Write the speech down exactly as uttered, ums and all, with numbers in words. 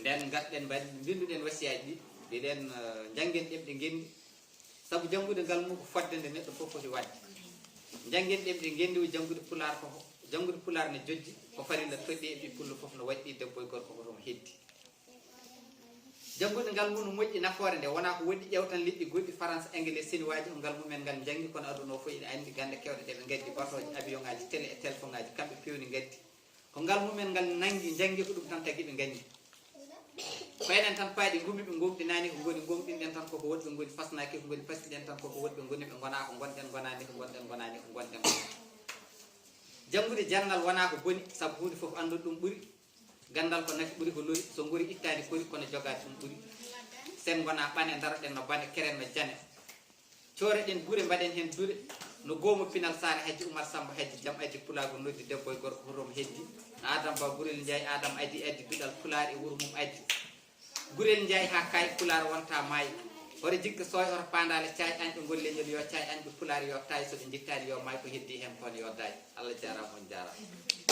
Nden ngarɗen mbaɗi, mbinnduɗen wasiyaaji ɗi, mbiɗen, eh, njanngen ɗemɗe ngenndi. Sabu janngude ngal mum ko fodde nde neɗɗo fof foti waɗde. Njanngen ɗemɗe ngenndi, o janngude Pulaar ko, janngude Pulaar ne jojji, ko farilla toɗɗi e ɓiy pullo fof no waɗi, debbo e gorko ko toon heddi. Janngude ngal ngu no moƴƴi nafoore nde, wonaa ko woɗɗi ƴeewtan liɗɗi goɗɗi, Farans, Engele, Siniwaaji, ko ngal mumen ngal njanngi, kono aduna o fof ina anndi gannde keewɗe ɗe ɓe ngaddi, batooje, avion ŋaaji, tele e telefoŋaaji, kamɓe peewni ngaddi. Ko ngal mumen ngal nanngi, njanngi ko ɗum tan tagi ɓe nganndi. Ko enen tan paaɗi ngumi ɓe ngomɗinaani ko ngoni, ngomɗinɗen tan koko woɗɓe ngoni, fasnaaki ko ngoni, fasɗiɗen tan koko woɗɓe ngoni, ɓe ngonaa ko ngonɗen, ngonaani ko ngonɗen, ngonaani ko ngonɗen. Janngude janngal wonaa ko boni, sabu huunde fof anndon ɗum ɓuri. Ganndal ko nafi ɓuri ko lori, so ngori ittaani kori, kono jogaade ɗum ɓuri. Sen ngona ɓane, ndaroɗen no bane, keren no jane. Cooreɗen gure, mbaɗen heen dure, no goomo pinal Saare Hajji Umar Sammba Hajji, jam addi pulaagu noddi, debbo e gorko hoto mo heddi. Aadam Ba Gurel Njaay, Aadam adii, addi duɗal Pulaar e wuro mum addi. Gurel Njaay haa kaayi, Pulaar wonta maayi. Hoto jikke sooy, hoto paandaale caay, añɓe ngol leñol yo caay, añɓe Pulaar yo taay, so ɓe njittaani yo maay, ko heddi heen kon yo daay. Allah jaaraama, on jaaraama.